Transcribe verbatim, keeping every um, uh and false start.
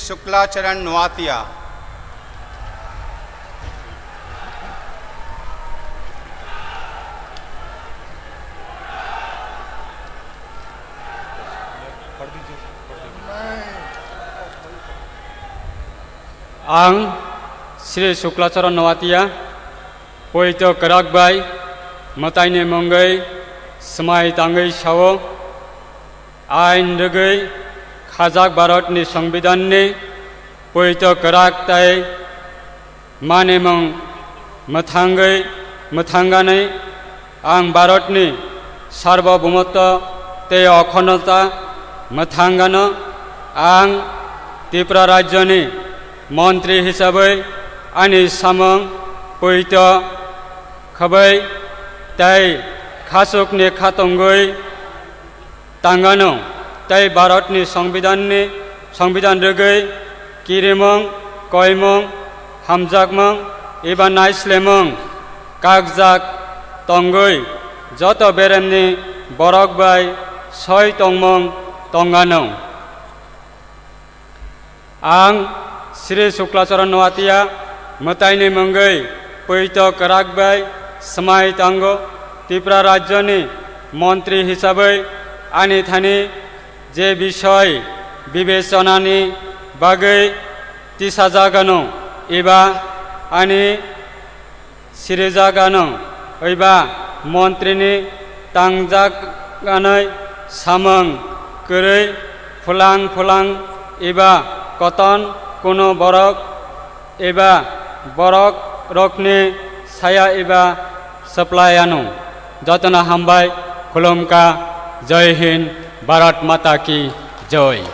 Shukla Charan Noatia. Ang Sri Shukla Charan Noatia, poito kwrak bai mwtaini mungwi swmai tangwi sao, ain rwgwi khajak Bharatni Songbidanni poito kwrak tei manimung mwthangwi mwthanganai ang Bharatni sarbobhumotto tei okhonotta mwthangano. Ang Tripura rajyoni montri hisabwi ani samung poito khwbwi tei khasukni khatungwi tangano tei Bharatni Songbidanni, Songbidan rwgwi kirimung, koimung, hamjakmung eba naislemung kakjak tongwi joto beremni borok bai soi tongmung tongano. Ang Sri Shukla Charan Noatia mwtaini mungwi poito kwrak bai swmai tango. Tripura rajyoni montri hisabwi ani thani je bisoi bibechanani bagwi tisajagano eba ani sirijagano eba montrini tangjaganai samung kwrwi phulang phulang eba koton kuno borok eba borok rokni saya eba supply ano. Jotono hambai khulumkha. Jai Hind, Bharat Mata Ki Jai.